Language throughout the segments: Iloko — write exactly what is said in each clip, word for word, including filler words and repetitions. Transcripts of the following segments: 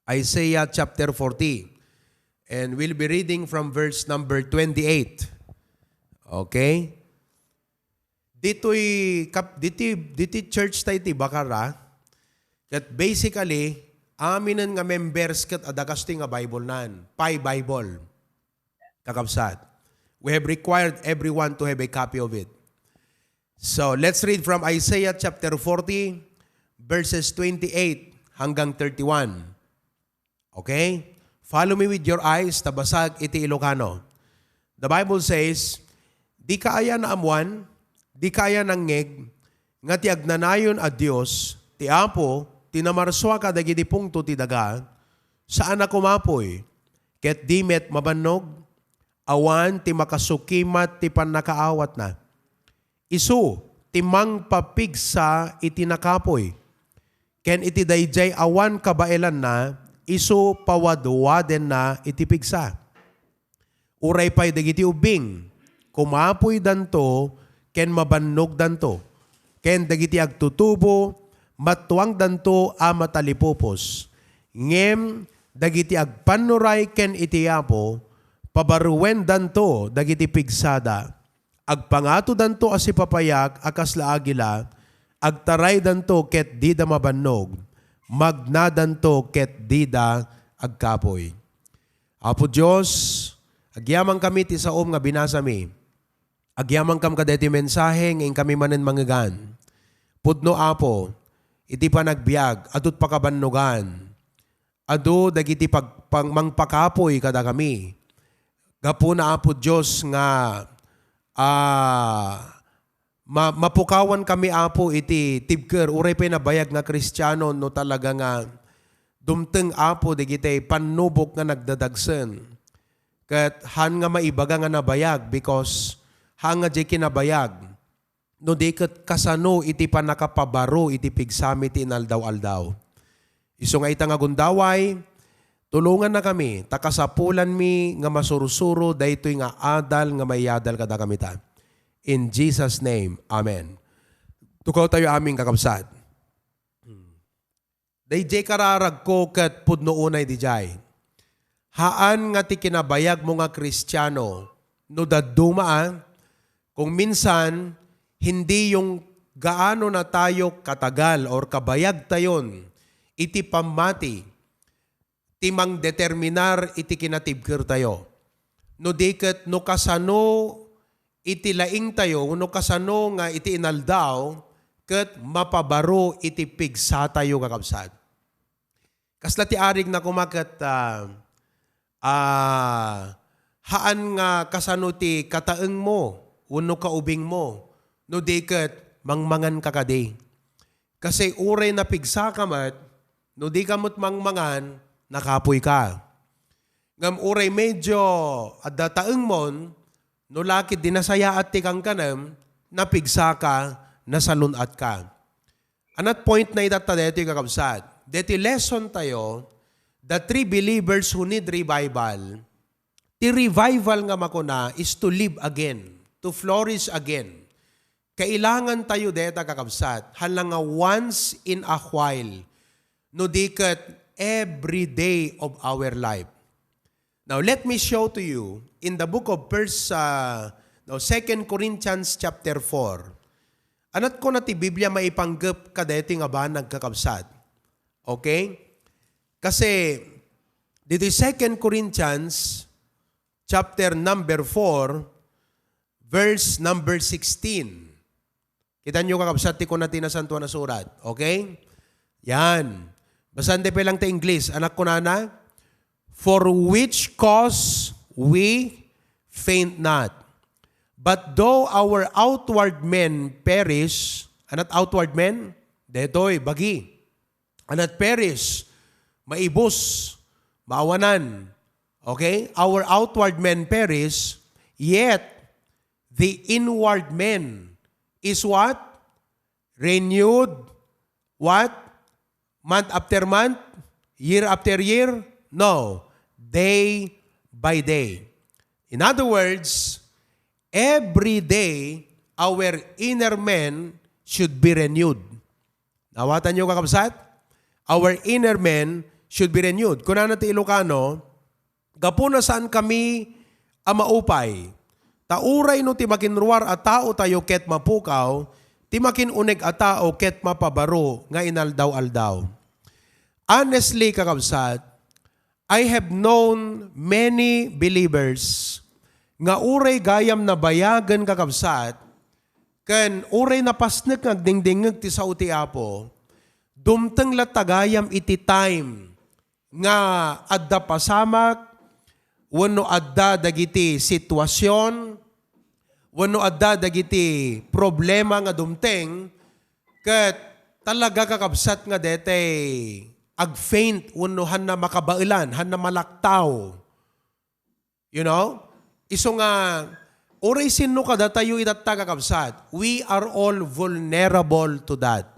Isaiah chapter forty. And we'll be reading from verse number twenty-eight. Okay? Ditoy, kap-, diti, diti church tayo ti Bacara. Ket basically, aminen nga members ket adda kastoy nga Bible nan. Pi Bible. Kakabsat. We have required everyone to have a copy of it. So, let's read from Isaiah chapter forty, verses twenty-eight hanggang thirty-one. Okay? Follow me with your eyes, ta basag iti Ilocano. The Bible says, "Dika aya naammuan, dika aya nangngeg, nga ti agnanayon a Dios, ti Apo, ti namarsua kadagiti pungto ti daga, saan a kumapuy, ket di met mabannog? Awan ti makasukimat ti pannakaawatna. Isu ti mangpapigsa iti nakapuy, ken iti daydiay awan kabaelanna, isu pawadwadenna iti pigsa. Uray pay dagiti ubbing, kumapuydanto ken mabannogdanto, ken dagiti agtutubo, mattuangdanto a matalipupos. Ngem dagiti agpannuray ken iti Apo, pabaruendanto dagiti pigsada. Agpangatodanto a sipapayak a kasla agila, agtaraydanto ket dida mabannog, magnadanto ket dida agkapuy." Apo Dios, agyamankami ti saom nga binasami. Agyamankam kadaytoy mensahe nga inkami manen mangngegan. Pudno, Apo, iti panagbiag, adu't pakabannogan. Adu dagiti pag-, pang-, mangpakapuy kadakami. Gapuna, Apo Dios, nga, ah, ma-, mapukawan kami, Apo, iti tibker, uray pay nabayag nga Kristiano, no talaga nga dumteng, Apo, dagiti pannubok nga nagdadagsen. Ket haan nga maibaga nga nabayag because haan nga diay kinabayag no di ket kasano iti pannakapabaro iti pigsami ti inaldaw-aldaw. Isu nga ita nga gundaway, tulongannakami ta kasapulanmi nga masursuro daytoy nga adal nga maiadal kadakamita. In Jesus' name, amen. Tukawtayo amin, kakabsat. Daydiay kararagko ket pudno unay didiay. Haan nga ti kinabayagmo nga Kristiano no dadduma, a, kung minsan, hindi yung gaano na tayo katagal or kabayag tayon iti pammati ti mangdeterminar iti kinatibkertayo. No di ket no kasano iti laingtayo wenno kasano nga iti inaldaw ket mapabaro iti pigsatayo, kakabsat. Kasla ti arigna koma ket, ah, ah, haan nga kasano ti kataengmo wenno kaubingmo no di ket mangmanganka kadi. Kasi uray napigsaka met, no dika met mangmangan, nakapoyka. Ngem uray medio adda taengmon, no lakit di nasayaat ti kankanem, napigsaka, nasalun-atka. Anat point na itatta daytoy, kakabsat. Deti lesson tayo, the three believers who need revival, ti revival nga makuna is to live again, to flourish again. Kailangan tayo deta, kakabsat, hala nga once in a while, no di ket every day of our life. Now, let me show to you in the book of First, uh, no, Second Corinthians chapter four. Anat ko na ti Biblia maipanggep kadaytoy nga banag, kakabsat. Okay? Kasi, dito Second Corinthians chapter number four, verse number sixteen. Kita nyo, kakabsat, ti kuna ti Nasantoan a Surat. Okay? Yan. Basaen tayo lang ti English. Anat kunana, "For which cause we faint not. But though our outward men perish," anat outward men? Detoy, bagi. Anat perish, maibus, maawanan. Okay? "Our outward men perish, yet the inward man is what? Renewed." What? Month after month? Year after year? No. Day by day. In other words, every day, our inner man should be renewed. Naawatan nyo, kakabsat? Our inner man should be renewed. Kunana ti Ilocano, gapuna saan kami a maupay. Ta uray no ti makinruar a tao tayo ket mapukaw, ti makin-uneg a tao ket mapabaro nga inaldaw-aldaw. Honestly, kakabsat, I have known many believers nga uray gayam nabayagen, kakabsat, ken uray napasnek nga agdingdingngeg ti sao ti Apo, dumteng latta gayam iti time nga adda pasamak wenno adda dagiti situasion wenno adda dagiti problema nga dumteng, ket talaga, kakabsat, nga detay agfaint wenno hanna makabaelan, hanna malaktaw. You know? Isu nga, uray sinno kadatayo itatta, kakabsat, we are all vulnerable to that.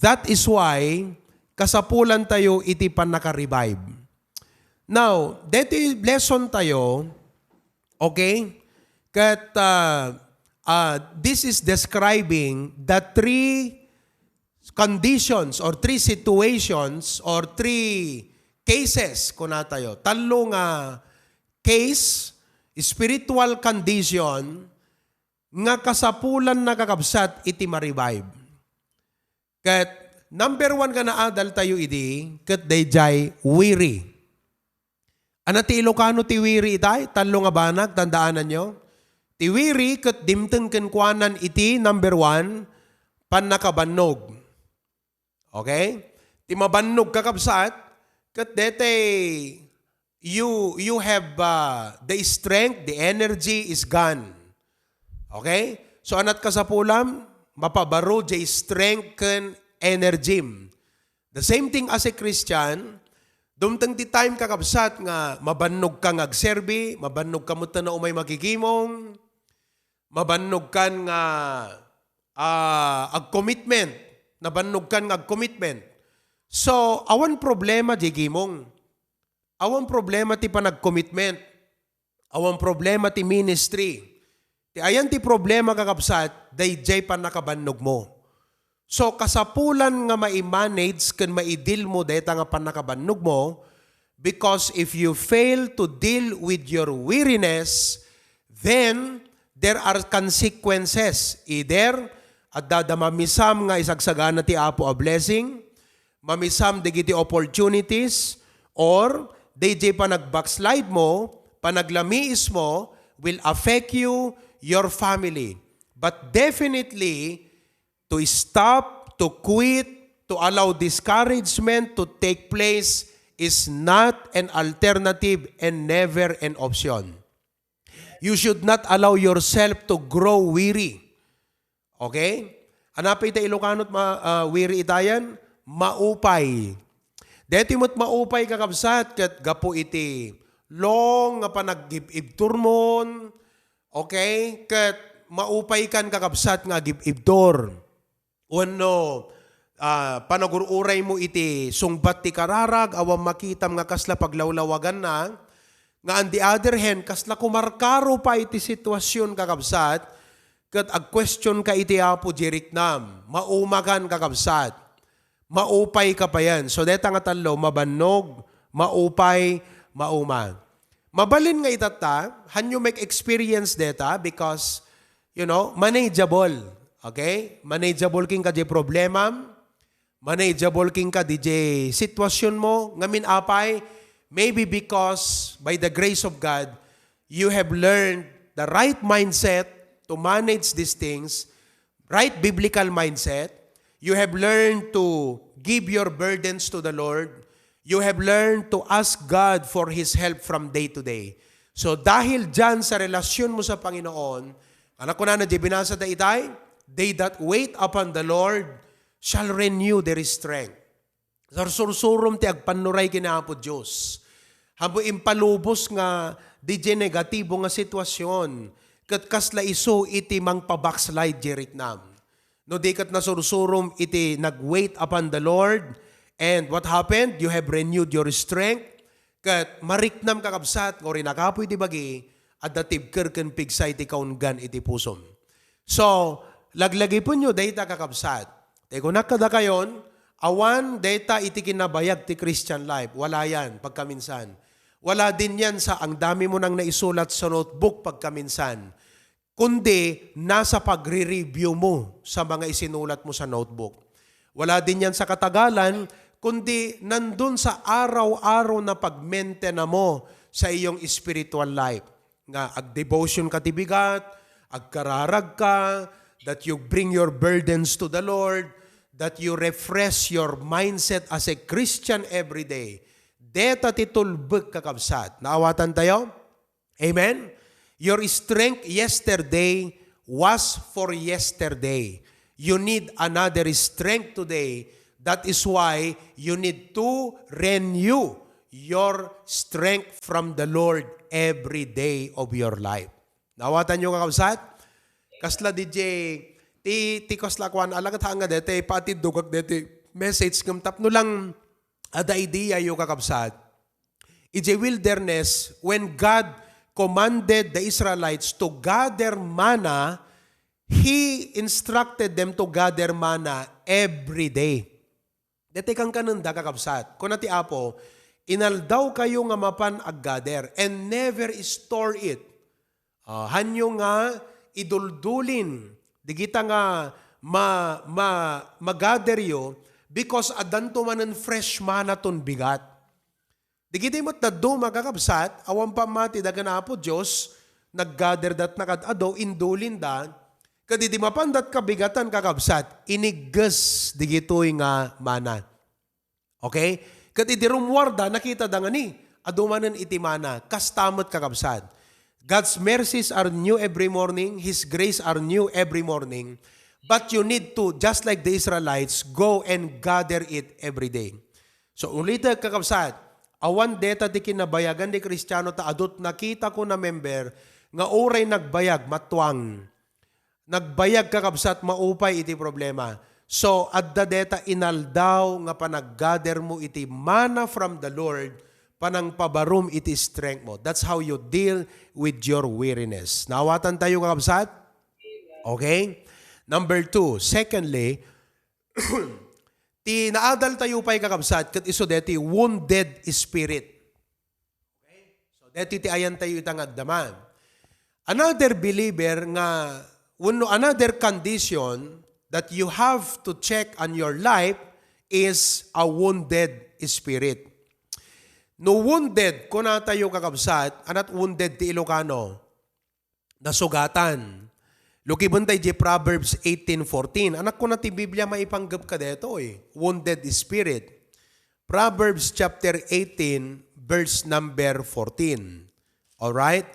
That is why kasapulan tayo iti pannaka-revive. Now, deti lesson tayo, okay? Ket, ah, ah, this is describing the three conditions or three situations or three cases, kuna tayo. Tallo nga case, spiritual condition, nga kasapulan, kakabsat, iti ma-revive. Ket number one nga naadal tayo idi, ket daydiay weary. Ania ti Ilocano ti weary itay? Tallo nga banag, tandaananyo. Ti weary ket dimteng kenkuanan iti number one, pannakabannog. Okay? Ti mabannog, kakabsat, ket detay you, you have, uh, the strength, the energy is gone. Okay? So, aniat kasapulam? Mapabaro jay strength ken energy. The same thing as a Christian, dumteng ti time, kakabsat, nga mabannog ka nga agserbi, mabannog ka met nga umay makikimong, mabannog kan nga, ah, agcommitment, nabannog kan nga agcommitment. So, awan problema jay kimong. Awan problema ti panagcommitment. Awan problema ti ministry. Ti ayan ti problema, kakabsat, dayjay pannakabannog mo. So, kasapulan nga mai-manage ken maidil mo dayta nga pannakabannog mo, because if you fail to deal with your weariness, then there are consequences. Either adda da mamisam nga isagsagana ti Apo a blessing, mamisam dagiti opportunities, or dayjay panagbackslide mo, panaglamiis mo, will affect you, your family. But definitely, to stop, to quit, to allow discouragement to take place is not an alternative and never an option. You should not allow yourself to grow weary. Okay? Ania pay ti Ilocano ti ma-, ah, weary itayan? Maupay. Daytoy met maupay, kakabsat, ket gapu iti long nga panagib-ibturmon, okay? Ket maupay kan, kakabsat, nga agib-ibtur. Wenno, ah, panagur-uray mo iti sungbat ti kararag, awan makitam nga kasla paglawlawaganna, nga on the other hand, kasla kumarkaro pay ti situasion, kakabsat, ket agquestion ka iti Apo jay riknam. Mauma kan, kakabsat. Maupay ka payen. So, dayta nga tallo, mabannog, maupay, mauma. Mabalin nga itatta, han you make experience dayta because, you know, manageable. Okay? Manageable kenka jay problemam, manageable kenka dijay situasionmo, ngamin apay, maybe because by the grace of God, you have learned the right mindset to manage these things, right biblical mindset. You have learned to give your burdens to the Lord. You have learned to ask God for His help from day to day. So, dahil diyan sa relasyon mo sa Panginoon, ano kunana di binasa ta itay? "They that wait upon the Lord shall renew their strength." Sarsursurom ti agpannuray ken Apo Dios. Haanmo impalubos nga dijay negatibo nga situasion, ket kasla isu iti mangpa-backslide jay riknam. No di ket nasursurom iti nag-wait upon the Lord, and what happened? You have renewed your strength, ket mariknam, kakabsat, nga uray nakapuy ti bagi, adda tibker ken pigsa iti kaunggan iti pusom. So, laglagipenyo dayta, kakabsat. Ti kunak kadakayon, Awan deta iti kinabayag ti Christian life. Wala yan, pagkaminsan. Wala din yan sa ang dami mo nang naisulat sa notebook pagkaminsan. Kundi nasa pagre-review mo sa mga isinulat mo sa notebook. Wala din yan sa katagalan, kundi nandun sa araw-araw na pagmentena mo sa iyong spiritual life. Nga ag-devotion ka ti bigat, agkararag ka, that you bring your burdens to the Lord, that you refresh your mindset as a Christian every day. Deta ti tulbek, kakabsat. Naawatan tayo? Amen? Your strength yesterday was for yesterday. You need another strength today. That is why you need to renew your strength from the Lord every day of your life. Naawatan nyo, kakabsat? Kasla D J, ti, ti kasla kuan, alagat hanga dete, pati dugag dete, message ngem tapno lang ada idea yo, kakabsat. Idiay wilderness, when God commanded the Israelites to gather manna, He instructed them to gather manna every day. Deti kankanenda, kakabsat. Kuna ti Apo, "Inaldaw kayo nga mapan aggather and never store it." Ah, hanyo nga iduldulin digita nga ma, ma, magather yo because addanto manen fresh manna ton bigat. Digiti met dadduma, kakabsat, awan pammati daga Apo Dios, naggather datna kad-adu, indulinda, ket idi mapandat kabigatan, kakabsat, inigges digitoy nga manna. Okay? Ket idi rummuarda, nakitada nga ni, adu manen iti manna. Kasta met, kakabsat. God's mercies are new every morning, His grace are new every morning, but you need to, just like the Israelites, go and gather it every day. So, ulitek, kakabsat, awan deta ti kinabayagan ti Kristiano ta adut nakita ko na member nga uray nagbayag, matuang. Nagbayag, kakabsat, maupay iti problema. So, adda deta inaldaw nga panaggather mo iti manna from the Lord, panangpabarum iti strength mo. That's how you deal with your weariness. Naawatan tayo, kakabsat? Okay? Number two, secondly, ti naadal tayo pay, kakabsat, ket isu deti wounded spirit. Okay? So, deti ti ayan tayo ita nga agdama. Another believer nga, wenno another condition that you have to check on your life is a wounded spirit. No wounded, kuna tayo, kakabsat, anat wounded ti Ilocano? Nasugatan. Lukiben tayo di Proverbs eighteen fourteen. Anak ko na ti Biblia, maipanggep ka detoy. Wounded spirit. Proverbs chapter eighteen, verse number fourteen. All right?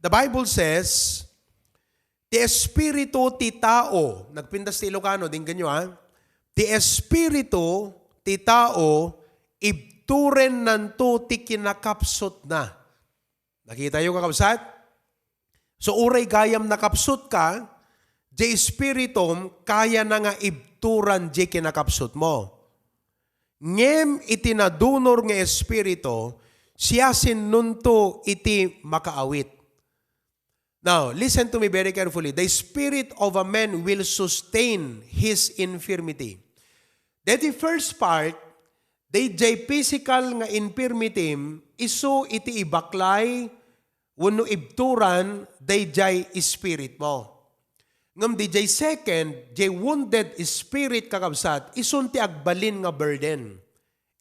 The Bible says, "Ti espiritu ti tao," nagpintas ti Ilocano, dinggan nyo, ha? "Ti espiritu ti tao, ibturen nanto ti kinakapsutna." Nakita yo, kakabsat? So, uray gayam nakapsut ka, di espiritum, kaya na nga ibturan di kinakapsut mo. Ngem iti nadunor nga espiritu, siya sinnunto iti makaawit. Now, listen to me very carefully. The spirit of a man will sustain his infirmity. Deti first part, dayjay physical nga infirmity, isu iti ibaklay wenno ibturan dayjay spirit mo. Ngem dayjay second, jay wounded spirit, kakabsat, isun ti agbalin nga burden.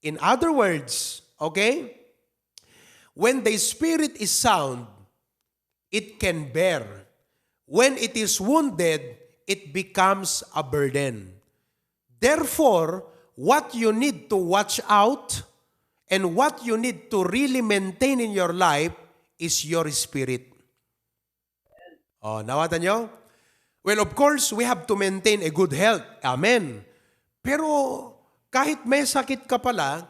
In other words, okay? When the spirit is sound, it can bear. When it is wounded, it becomes a burden. Therefore, what you need to watch out and what you need to really maintain in your life is your spirit. Oh, nawatan nyo? Well, of course, we have to maintain a good health. Amen. Pero kahit may sakit ka pala,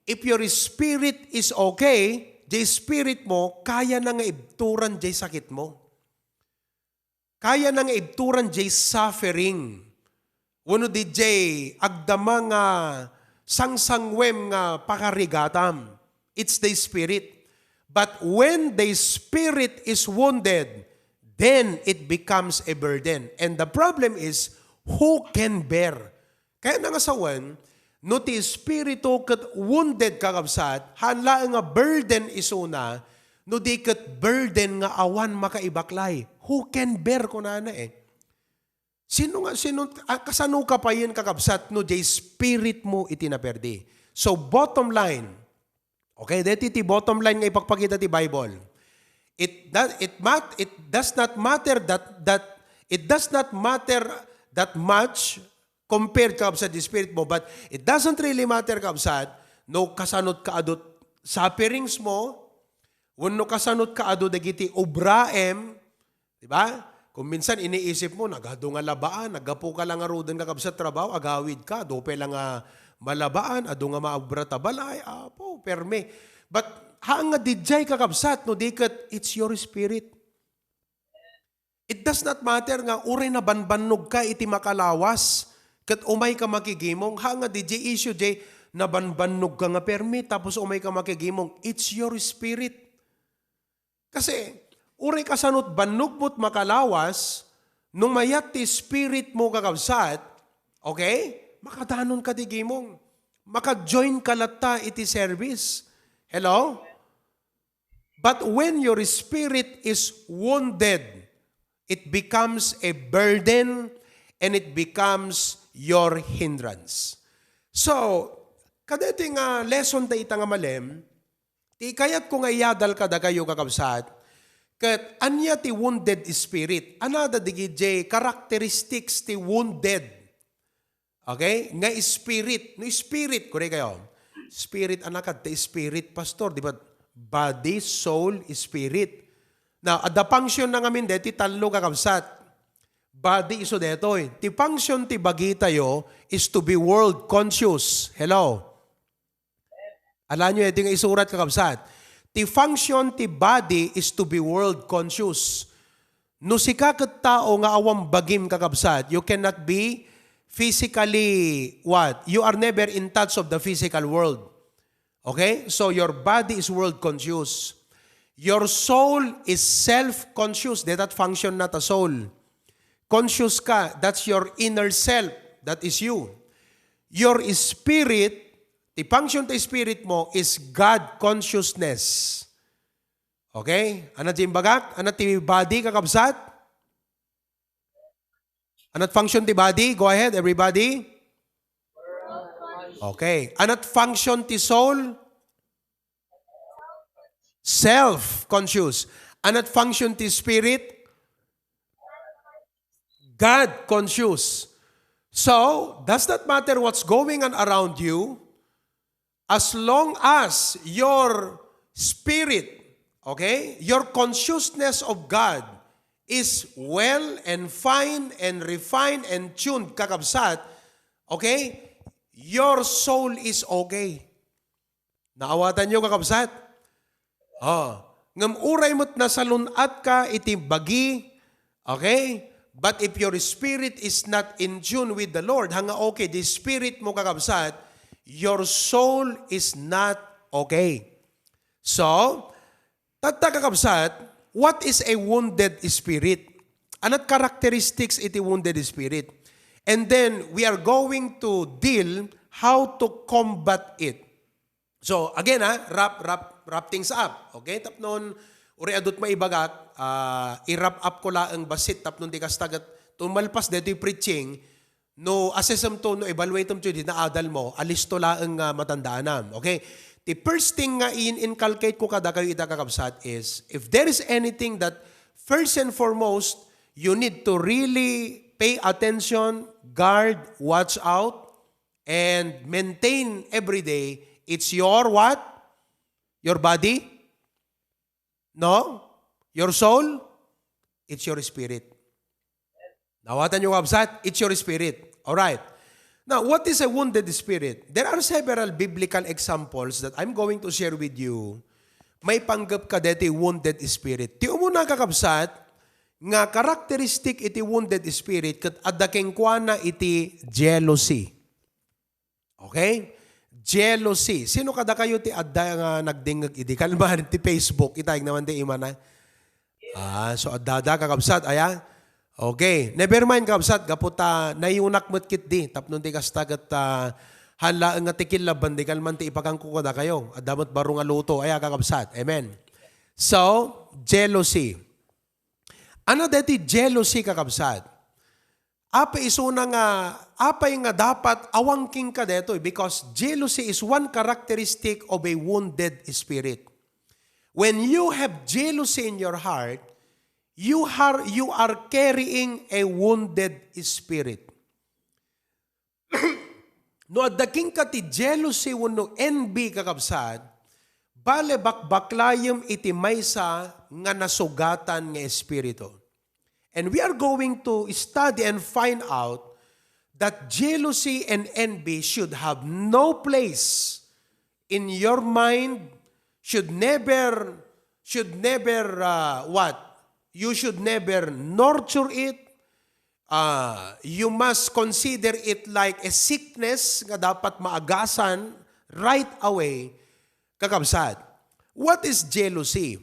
if your spirit is okay, jay spirit mo, kaya na nga ibturan jay sakit mo. Kaya na nga ibturan jay suffering. Wenno dayjay agdama nga sangsangwem nga pakarigatam. It's the spirit. But when the spirit is wounded, then it becomes a burden. And the problem is, who can bear? Kaya na nga sawen, No ti espiritu ket wounded, kakabsat, haan laeng nga burden isuna, no di ket burden nga awan makaibaklay. Who can bear, kunana eh. Sino nga, sino, ah, kasano ka payen, kakabsat, no di spirit mo iti naperdi? So, bottom line, okay, deti ti bottom line nga ipakpakita ti Bible. It does, it mat-, it does not matter that, that, it does not matter that much compared, kakabsat, the spirit mo, but it doesn't really matter, kabsat, no kasanot ka adut sufferings mo, wenno kasanot ka adu dagiti obraem, di ba? Kung minsan iniisip mo, nagadu nga labaan, naggapu ka lang ngaruden, kakabsat, trabaho, agawid ka, adu pay lang nga malabaan, adu nga maobra ta balay, apo, perme. But haan nga didiay, kakabsat, no di ket it's your spirit. It does not matter nga uray nabanbannog ka iti makalawas, ket umay ka makigimong, haan nga didiay issue, diay nabanbannog ka nga permi, tapos umay ka makigimong, it's your spirit. Kasi, uray kasanot bannog mo't makalawas, no mayat ti spirit mo, kakabsat, okay? Makadanon ka ti gimong. Maka-join ka latta iti service. Hello? But when your spirit is wounded, it becomes a burden and it becomes your hindrance. So, kadeti nga lesson ta ita nga malem, ti kayat ko nga iyadal kadakayo, kakabsat, ket ania ti wounded spirit? Ania dagiti characteristics ti wounded? Okay? Nga spirit. No spirit, kuri kayo. Spirit, anak, ti spirit, pastor, di ba? Body, soul, spirit. Now, adda function na ngamin deti tallo, kakabsat. Body isu detoy. Ti function ti bagitayo is to be world conscious. Hello? Alaenyo iti nga isurat, kakabsat. Ti function ti body is to be world conscious. No sika ket tao nga awan bagim, kakabsat, you cannot be physically what? You are never in touch of the physical world. Okay? So your body is world conscious. Your soul is self-conscious. Dayta ti function na ta soul. Conscious ka, that's your inner self. That is you. Your spirit, ti function ti spirit mo is God consciousness. Okay? Ania ti imbagak? Ania ti body, kakabsat? Ania ti function ti body? Go ahead, everybody. Okay. Ania ti function ti soul? Self-conscious. Ania ti function ti spirit? God-conscious. So, does not matter what's going on around you, as long as your spirit, okay, your consciousness of God is well and fine and refined and tuned, kakabsat, okay, your soul is okay. Naawatanyo, kakabsat? Oh. Ngem uray met nasalun-atka iti bagi, okay? But if your spirit is not in tune with the Lord, hanga, okay, the spirit mo, kakabsat, your soul is not okay. So, tatta, kakabsat, what is a wounded spirit? Ania ti characteristics iti wounded spirit? And then, we are going to deal how to combat it. So, again, ha, wrap, wrap, wrap things up. Okay? Tapnon, uray adut maibagak, ah, i-wrap up ko laeng bassit tapnon di kasta ket tumalpas detoy preaching, no assessem to, no evaluatem to, di naadal mo, alisto laeng nga matandaanam. Okay? The first thing nga in-inculcate ko kadakayo ita, kakabsat, is if there is anything that first and foremost you need to really pay attention, guard, watch out, and maintain every day, it's your what? Your body? No? Your soul? It's your spirit. Nawatanyo, kabsat? It's your spirit. All right. Now, what is a wounded spirit? There are several biblical examples that I'm going to share with you. Maipanggep kadeti wounded spirit. Ti umuna, kakabsat, nga characteristic iti wounded spirit ket adda kenkuana iti jealousy. Okay? Jealousy. Sino kadakayo ti adda nga nagdingngeg idi kalman ti Facebook? Ita, ignaman ti imana. Ah, so adda, adda, kakabsat, aya? Okay. Never mind, kakabsat, gapu ta nayunak met ketdi. Tapno ti kasta ket, ah, Haan laeng nga ti killabanda, di kalman ti ipakangko kadakayo. Adda met baro nga luto. Aya, kakabsat. Amen. So, jealousy. Ano deti jealousy, kakabsat? Apay isuna nga, apay nga dapat awan kenka detoy? Because jealousy is one characteristic of a wounded spirit. When you have jealousy in your heart, you are, you are carrying a wounded spirit. No adda kenka ti jealousy wenno envy, kakabsat, bale bakbaklayem iti maysa nga nasugatan nga espiritu. And we are going to study and find out that jealousy and envy should have no place in your mind, should never, should never, uh, what? You should never nurture it. Uh, you must consider it like a sickness nga dapat maagasan right away, kakabsat. What is jealousy?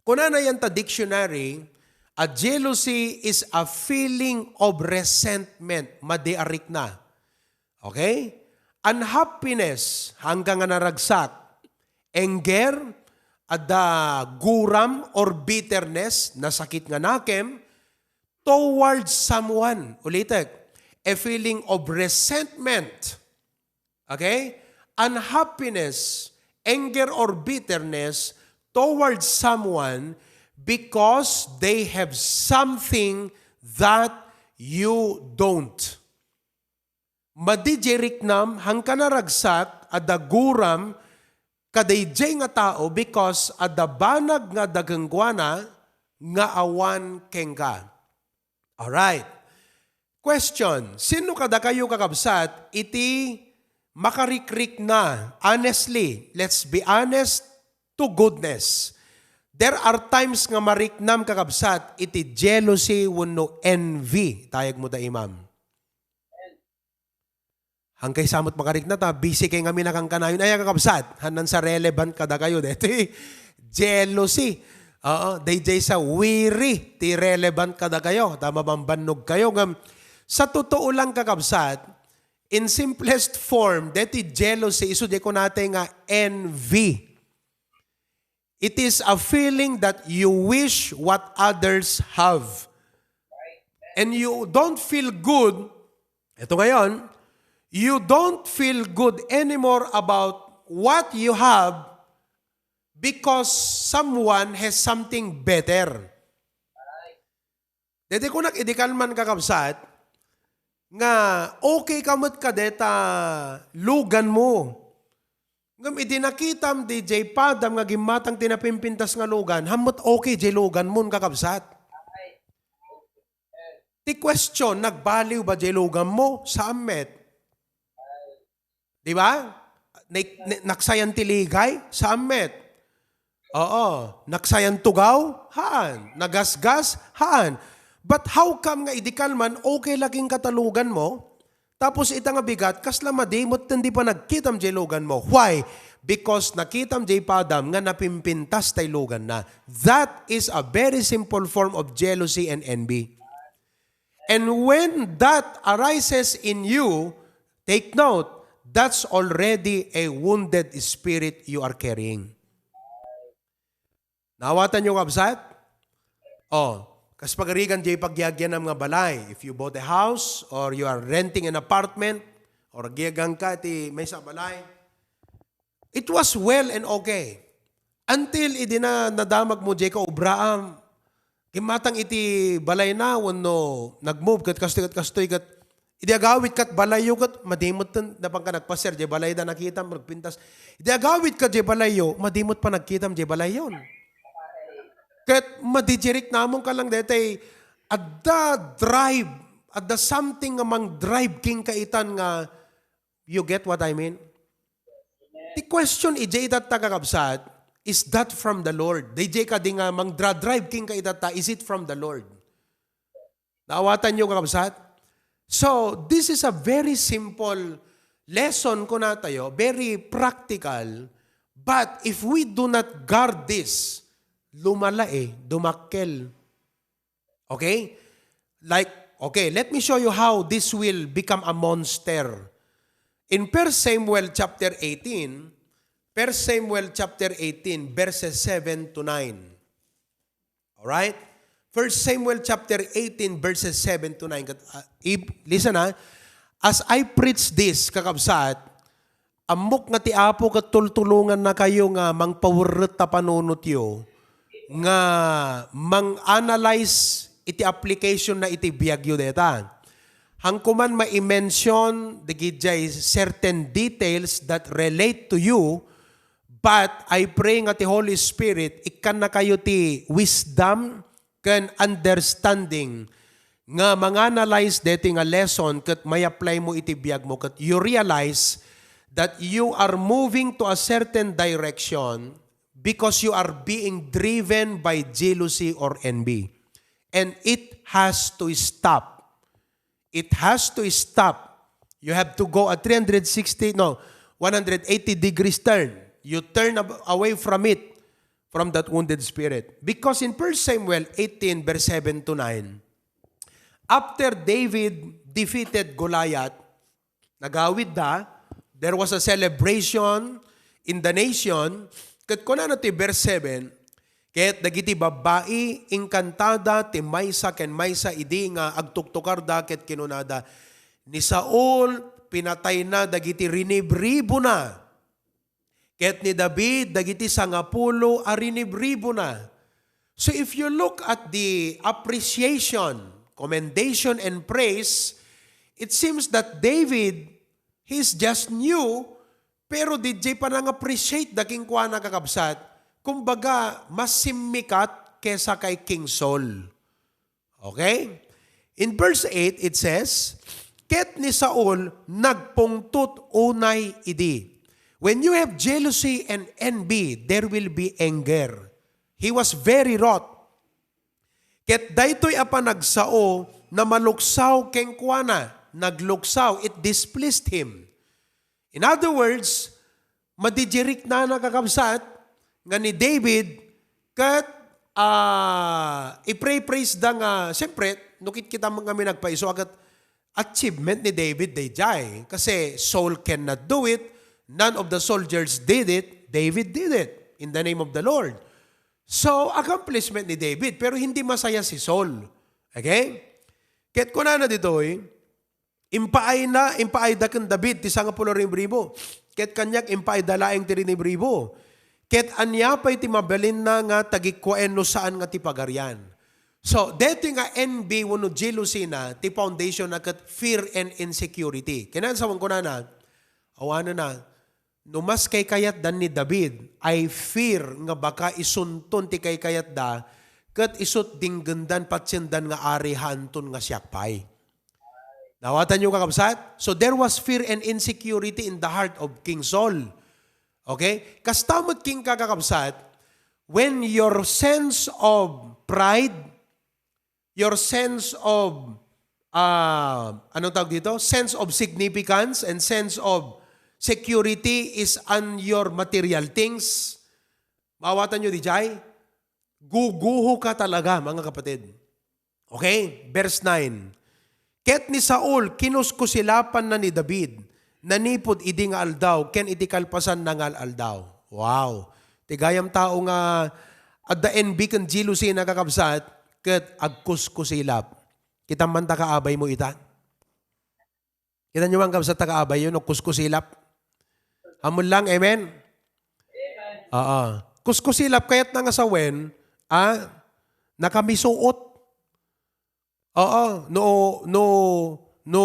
Kunana yan ta dictionary, a jealousy is a feeling of resentment. Madi a rikna. Okay? Unhappiness, hangka nga naragsak. Anger, adda guram or bitterness, nasakit nga nakem, towards someone. Ulitek, a feeling of resentment. Okay? Unhappiness, anger or bitterness towards someone because they have something that you don't. Madi jay riknam, hangka naragsak, adda guram, kadayjay nga tao because adda banag nga adda kenkuana nga awan kenka. Alright. Question, sino kadakayo, kakabsat, iti makarikrikna? Honestly, let's be honest to goodness. There are times nga mariknam, kakabsat, iti jealousy wenno envy. Tayag mo da, imam. Hangkay sa met makarikna ta, busy kay ngamin a kankanayon. Aya, kakabsat, hanan sa relevant kadakayo deti jealousy. Oo, dayjay sa weary ti relevant kadakayo. Ta mabambannog kayo. Ngem, sa totoo lang, kakabsat, in simplest form, deti jealousy, isu di kunatay nga envy. It is a feeling that you wish what others have. And you don't feel good. Ito ngayon, you don't feel good anymore about what you have because someone has something better. Dede kunak idi kalman, kakabsat, nga okay ka met kadeta lugan mo. Ngem idi nakitam di jay padam nga gimmatang ti napimpintas nga lugan, hammet okay jay lugan mo, kakabsat. Ti question, nagbaliw ba jay lugan mo? Saan met. Di ba? Na-, na-, naksayan ti ligay? Saan met. Oo. Naksayan tugaw? Haan. Nagasgas? Haan. But how come nga idi kalman, okay laging katalugan mo? Tapos ita nga bigat, kasla madimot ten di pa nagkitam jay lugan mo. Why? Because nakitam jay padam nga napimpintas tay lugan na. That is a very simple form of jealousy and envy. And when that arises in you, take note, that's already a wounded spirit you are carrying. Naawatan niyo, kabsat? Oh, kas pagarigan, jay pagyagyanam nga balay. If you bought a house or you are renting an apartment or agyagan ka ti maysa a balay, it was well and okay. Until idi na nadamag mo jay kaubraam, gimmatang iti balay na wenno nagmove ket kastoy ket kastoy ket idi agawid kat balayyo ket madimot ten napan ka nagpaser jay balay da nakitam nagpintas. Idi agawid ka jay balayyo, madimot pa nagkitam jay balayyon. Ket madijeriknamon ka lang detay adda drive, adda something nga mang-drive king kaitan nga You get what I mean? Ti question, ijay itatta, kakabsat, is that from the Lord? Dayjay kadi nga mangdra-drive king ka itatta, is it from the Lord? Naawatan niyo, kakabsat? So, this is a very simple lesson, kunatayo, very practical, but if we do not guard this, lumala eh, dumakkel. Okay? Like, okay, let me show you how this will become a monster. In First Samuel chapter eighteen, First Samuel chapter eighteen, verses seven to nine. Alright? First Samuel chapter eighteen, verses seven to nine. Kat, ah, if, listen ha, as I preach this, kakabsat, ammok nga ti Apo ket tultulongannakayo nga mangpawerret ta panunotyo, nga mang-analyze iti application na iti biagyo deta. Hangko man ma-mention dagidiay certain details that relate to you, but I pray nga ti Holy Spirit ikkannakayo ti wisdom ken understanding nga manganalyze deti nga lesson ket may-apply mo iti biag mo ket you realize that you are moving to a certain direction because you are being driven by jealousy or envy. And it has to stop. It has to stop. You have to go at three hundred sixty, no, one hundred eighty degrees turn. You turn ab- away from it, from that wounded spirit. Because in First Samuel eighteen, verse seven to nine, after David defeated Goliath, nagawid da, there was a celebration in the nation, ket kunana ti verse seven, ket dagiti babbai, inkantada ti maysa ken maysa idi nga agtuktukarda ket kinunada, "Ni Saul, pinatayna dagiti rinibribona, ket ni David, dagiti sangapulo a rinibribona." So if you look at the appreciation, commendation, and praise, it seems that David, he's just new, pero didiay panang-appreciate da kenkuana, kakabsat, kumbaga, mas simmikat kesa kay King Saul. Okay? In verse eight, it says, "Ket ni Saul nagpungtot unay idi." When you have jealousy and envy, there will be anger. He was very wroth. Ket daytoy a panagsao namaluksaw kenkuana, nagluksaw, it displeased him. In other words, madijeriknana, kakabsat, nga ni David ket, ah, ipray-praise da nga, siyempre, no kitkita man ngamin nagpaiso, ket achievement ni David daydiay. Kasi Saul cannot do it, none of the soldiers did it, David did it in the name of the Lord. So, accomplishment ni David, pero hindi masaya si Saul. Okay? Ket kunana ditoy, impaayna, impaayda ken David ti sangapulo a rinibribo. Ket kaniak impaayda laeng ti rinibribo. Ket ania pay ti mabalinna nga tagikkuaen no saan nga ti pagarian? So, daytoy nga envy wenno jealousy na, ti foundation na ket fear and insecurity. Kinasawan kunana, awanen na, no mas kaykayatdan ni David, I fear nga baka isunton ti kaykayatda, ket isut' dinggendan patiendan nga ari haanton nga siak pay. Nawatanyo, kakabsat? So there was fear and insecurity in the heart of King Saul. Okay? Kasta met kenka, kakabsat, when your sense of pride, your sense of, ah, anong tawag dito? Sense of significance and sense of security is on your material things. Mawatanyo didiay? Guguho ka talaga, mga kapatid. Okay? Verse nine. Ket ni Saul, kinuskusilapanna ni David, nanipud idi nga aldaw, ken iti kalpasanna nga al-aldaw. Wow! Ti gayam tao nga adda envy ken jealousy, nakakabsat, ket agkuskusilap. Kita man ta kaabaymo ita. Kita nyo man, kabsat, ta kaabayyo, no, kuskusilap. Amun lang, amen? Oo. Kuskusilap, kayat na nga sawen, ah, nakamisuot. Oo, no, no, no,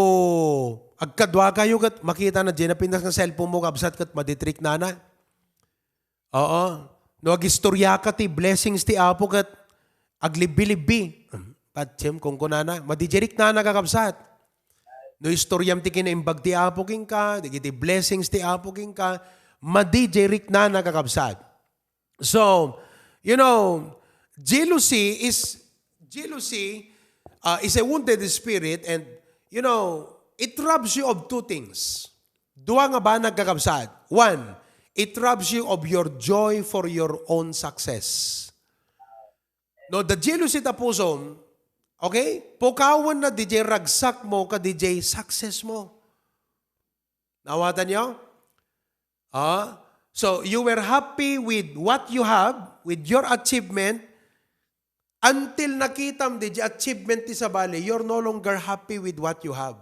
agkadua kayo ket makita na diay napintas nga cellphone mo, kabsat, ket maditriknana. Oo. No, agistorya ka ti blessings ti Apo ket aglibbi-libbi. Patiem, kunkunana, madijeriknana, kakabsat. No, istoryam ti kinaimbag ti Apo kenka, dagiti blessings ti Apo kenka, madijeriknana, kakabsat. So, you know, jealousy is, jealousy, uh, is a wounded spirit, and, you know, it robs you of two things. Dua nga banag, kakabsat. One, it robs you of your joy for your own success. No, the jealousy ta pusom, okay? Pukawen na didiay ragsak mo ka didiay success mo. Naawatan niyo? Ah? So, you were happy with what you have, with your achievement, until nakitam di, di achievement ti sabali, you're no longer happy with what you have.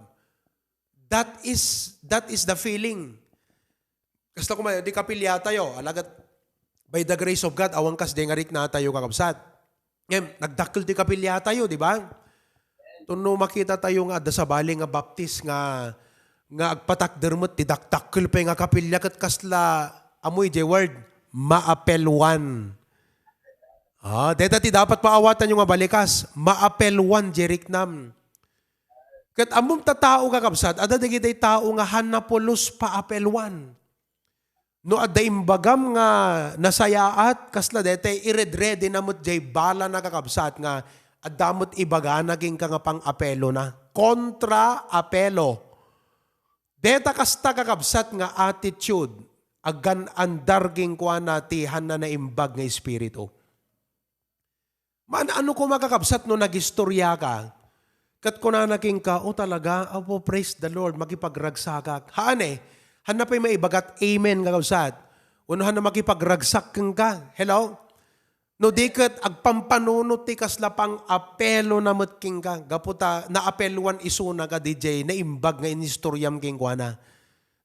That is, that is the feeling. Kasta kuma, di kapilya tayo, alagat by the grace of God, awan kas di nga rikna tayo, kakabsat. Ngem, nagdakkel ti kapilya tayo, di ba? Tuno makita tayo nga adda sabali nga baptis nga, nga agpatakder met ti dakdakkel pay nga kapilya ket kasla, amoy jay word, maapelwan. Ah, deta ti dapat maawatan yo nga balikas, maapelwan jay riknam. Ket ammom ta tao, kakabsat, adda dagiti tao nga hanna pulos paapelwan. No adda imbagam nga nasayaat, kasla daytoy, ired-ready na met jay bala na, kakabsat, nga adda met ibagana kenka nga pang-apelo na. Kontra apelo. Deta kasta, kakabsat, nga attitude, aggan-andar kenkuana ti hanna naimbag nga espiritu. Maan-ano koma, kakabsat, no nagistoriaka? Ket kunana kenka, "O, talaga? Apo, praise the Lord, makipagragsakak." Haan, eh. Hanna pay maibagat amen, kakabsat. Wenno hanna makipagragsak kenka. Hello? No di ket agpampanunot ti kasla pang-apelo na met kenka. Gapu ta naapelwan isuna kadi jay naimbag nga inistoriam kenkuana.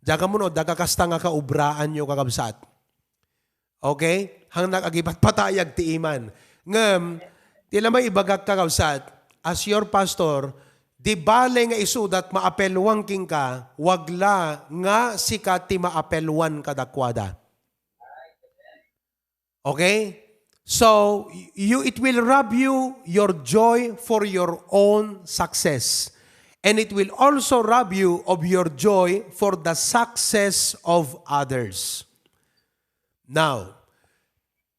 Diak ammo no adda kasta nga kaubraanyo, kakabsat. Okay? Hangnak agipatpatayag ti iman. Ngem, ti la maibagak, kakabsat, as your pastor, di bale nga isudat maapelwan kenka, wag la nga sika ti maapelwan kadakuada. Okay? So, you, it will rob you your joy for your own success. And it will also rob you of your joy for the success of others. Now,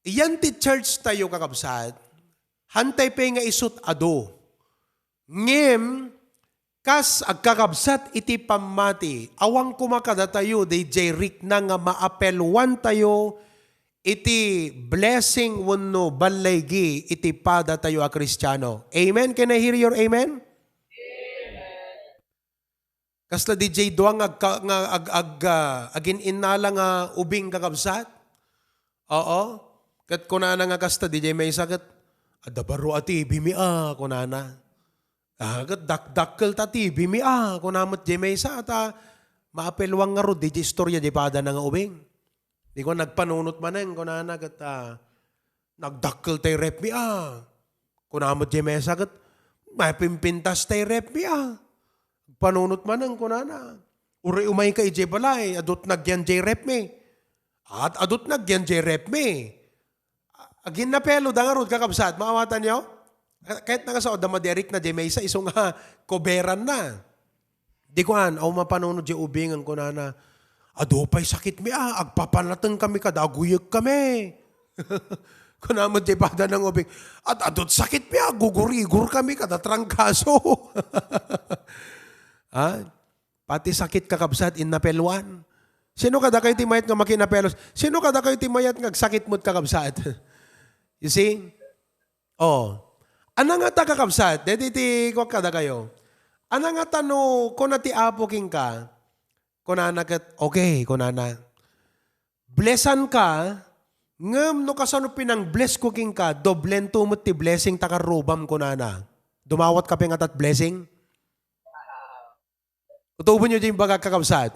iyan ti church tayo, kakabsat, hantay pay nga isut adu. Ngem, kas agkakabsat iti pammati, awan koma kadatayo dayjay rikna nga maapelwan tayo iti blessing wenno balligi iti pada tayo a Kristiano. Amen? Can I hear your amen? Kasla dayjay dua nga agka-, nga ag-, ag-, ah, agin-innala nga ubing, kakabsat? Oo. Ket kunana nga kasta, dayjay maysa ket, "Adda baro a T V mi a," kunana. "Ah, ket dakdakkel ta T V mi a," kuna met jay maysa, ta maapelwan ngarud dayjay istorya jay padana nga ubing. Di ko nagpanunot manen, kunana ket, ah, "Nagdakkel tay ref mi a." Kuna met jay maysa ket, "Mapimpintas tay ref mi a." Panunot manen, kunana. Uray umayka idiay balay, adut nagyan jay ref mi. At adut nagyan jay ref mi. Aginnapelo da ngarud, kakabsat, maawatan yo? Ka-, kahit nakasaod da madirik na jay maysa, isu nga koberan na. Di kuan, aw mapanunot jay ubing, kunana, "Adu pay sakit mi a, agpapanateng kami kada aguyek kami." Kuna met jay padana nga ubing, "At adut sakit mi a, gugurigur kami kada trangkaso." Ha? Pati sakit, kakabsat, innapeluan. Sino kadakayo ti mayat nga makinapelos? Sino kadakayo ti mayat nga agsakit met, kakabsat? You see? Oh. Ana ngata, kakabsat? Deti ti kuak kadakayo. Ana ngata no kuna ti Apo kenka? Kunana ket, "Okay," kunana. "Blessan ka, ngem no kasano pinang-bless ko kenka, doblento met ti blessing ta karrubam," kunana. Dumawat ka pay ngata ti blessing? Utuben yo jay imbagak, kakabsat.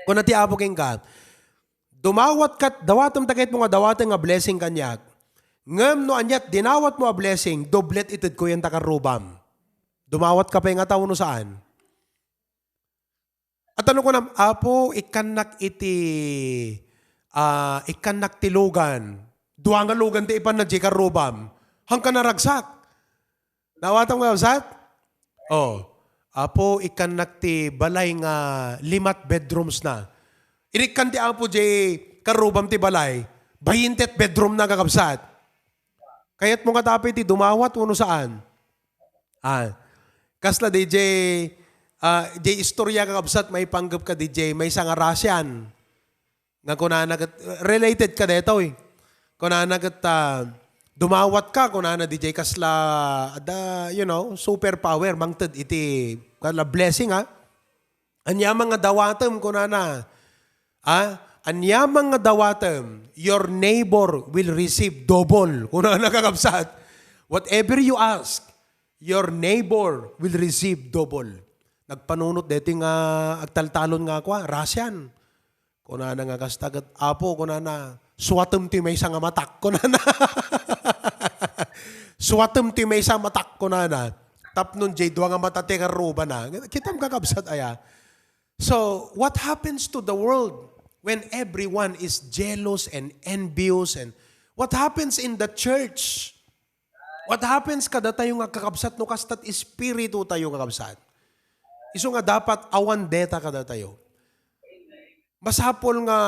Kuna ti Apo kenka, "Dumawat kat, dawatem ta kayatmo nga dawaten nga blessing kaniak. Ngem no aniat dinawatmo a blessing, doblet ited ko yan ta karrubam." Dumawat ka pay ngata wenno saan? At ano kunam, "Apo, ikkannak iti, ah, ikkannak ti lugan." Dua nga lugan ti ipanna jay karrubam. Hangka naragsak. Naawatam nga, kabsat? Oh. "Apo, ikkannak ti balay nga limat bedrooms na." Inikkan ti Apo jay karrubam ti balay. Bayintet bedroom na, kakabsat. Kayatmo nga tapay ti dumawat wenno saan? Ah, kasla dayjay, ah, jay istorya, kakabsat, maipanggep ka dayjay maysa nga Russian. Nga kunana ket, related ka daytoy. Kunana ket, ah, "Dumawat ka," kunana, "dayjay kasla, adda, you know, superpower, mangted iti, kasla blessing, ha?" Aniaman nga dawatem, kunana. Ah, aniaman nga dawatem, your neighbor will receive double. Kunana, kakabsat. Whatever you ask, your neighbor will receive double. Nagpanunot deti nga agtaltalon nga kua, Russian. Kunana nga kasta ket, "Apo," kunana, "suatem ti maysa nga matak," kunana. "Suatem ti maysa nga matak," kunana. Tapno jay dua nga mata ti karrubana. Kitam, kakabsat, aya. So, what happens to the world when everyone is jealous and envious? And what happens in the church? What happens kadatayo nga kakabsat no kastat espiritu tayo, kakabsat? Isu nga dapat awan deta kadatayo. Masapul nga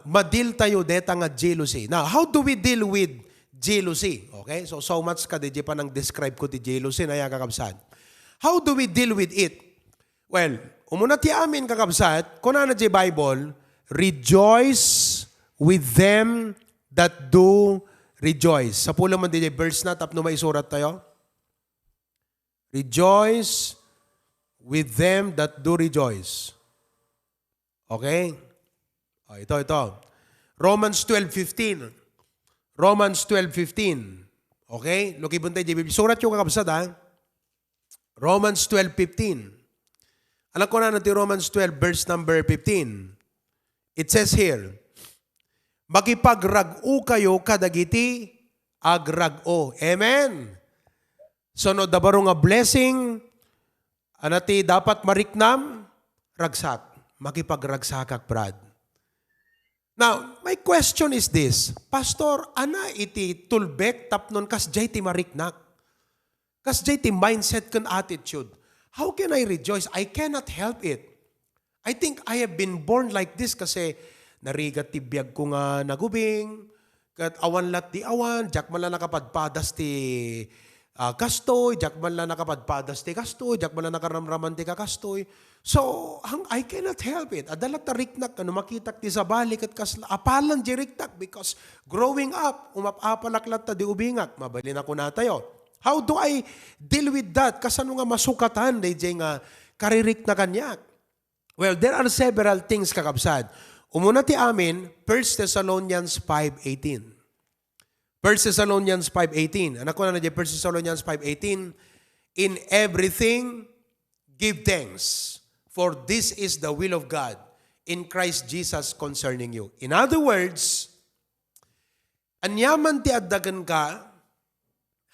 madil tayo deta nga jealousy. Now, how do we deal with jealousy? Okay? So, so much ka, di pa nang describe ko ti jealousy na ya, kakabsat. How do we deal with it? Well, umuna ti amin, kakabsat, kunana di Bible, "Rejoice with them that do rejoice." Sapulem man di verse na tapno maisurat tayo. "Rejoice with them that do rejoice." Okay? O, ito, ito. Romans twelve fifteen. Romans twelve fifteen. Okay? Lukibon tayo, J B. Surat yung kakabsat, ha? Romans twelve fifteen. Anak ko na ti Romans twelve, verse number fifteen. It says here, "Makipagrag-o kayo kadagiti agrag-o." Amen? So, no, da baro nga blessing, ana ti dapat mariknam? Ragsak. Makipagragsakak, Brad. Now, my question is this, Pastor, ana iti tulbek tapnon kasjay ti mariknak? Kasjay ti mindset ken attitude? How can I rejoice? I cannot help it. I think I have been born like this kasi narigat ti biag ko nga nagubing, ket awan lat di awan, diak man la nakapadpadas ti, ah, kastoy, diak man la nakapadpadas ti kastoy, diak man la nakaramraman ti kakastoy. So, hang-, I cannot help it. Adda lat ta riknak, ano, makitak ti sabali, ket kasla, apalan di riknak, because growing up, umap-apalak lat ta di ubingak, mabalin ako natayo. How do I deal with that? Kasano nga masukatan, dayjay nga karirikna kaniak? Well, there are several things, kakabsat. Umuna ti amin, First Thessalonians five eighteen. First Thessalonians five eighteen. Anak ko na di First Thessalonians five eighteen, "In everything, give thanks, for this is the will of God in Christ Jesus concerning you." In other words, aniaman ti adda kenka,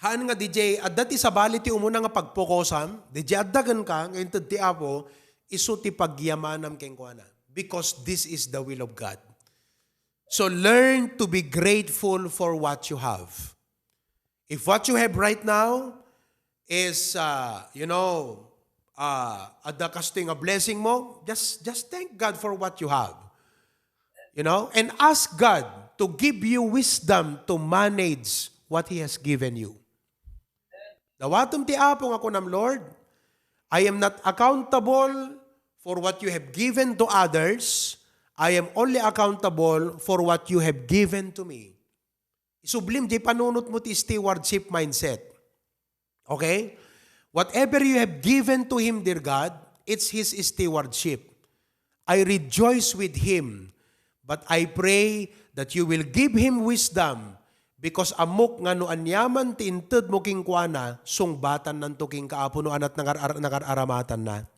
haan nga D J, adda ti sabali ti umuna nga pagpokosam, D J, adda kenka, nga inted ti Apo, isu ti pagyamanam kenkuana. Because this is the will of God. So learn to be grateful for what you have. If what you have right now is, uh, you know, uh, adda kastoy nga blessing mo, just, just thank God for what you have. You know, and ask God to give you wisdom to manage what He has given you. Dawatem ti Apo nga kunam, "Lord, I am not accountable for what you have given to others. I am only accountable for what you have given to me." Isublim di panunot mo ti stewardship mindset. Okay? Whatever you have given to him, dear God, it's his stewardship. I rejoice with him, but I pray that you will give him wisdom, because ammok nga no aniaman ti inted mo kenkuana, sungbatannanto kenka, Apo, no anat nangar-, nangar-aramatanna.